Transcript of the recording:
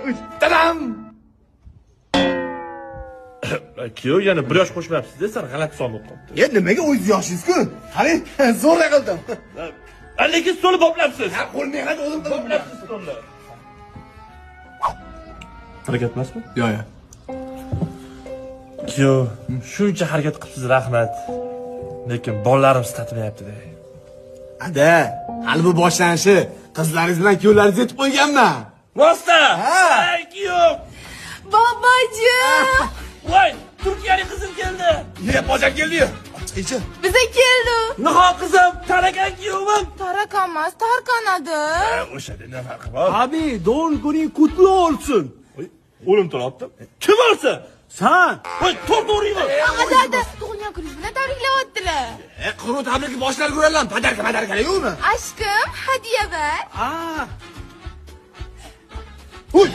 Uch. Tadam! Kuyov, yana bir yosh qo'shmayapsiz-da, sal g'alati son bo'lib qolibdi. E, nimaga o'zingiz yoshingiz-ku? Qarang, zo'rg'a qildim. Lekin stolni boplabsiz. Ha, qo'l mehnat o'zim qildim. Boplabsiz stolni. Harakat emasmi? Yo'q, yo'q. Kuyov, shuncha harakat qilibsiz, rahmat. Lekin bolalarim tatmayapti-da. Ada, hali bu boshlanishi. Qizlaringiz bilan kuyovlaringiz yetib qo'yganman. Rostda? Ha. Ay, kuyov. Bobojon! Voy, Turkiyalik qizim keldi. Ye, bojam keldi-yu. Chiqingchi. Biza keldi. Nihol qizim, tarakan kuyovim. Tarakan emas, Tarkan adi. O'shada nima farqi bor? Abi, doğum günün kutlu olsun. O'lim turibdi. Kim olsa? Sen. Voy, to'g'ri. Ada, ada, tug'ilgan kuningiz bilan tabriklayaptilar. E, quruq tabrikni boshlar ko'radilar. Подарка, подарка yo'qmi? Aşkım, hadiya ver. Aa. Uy!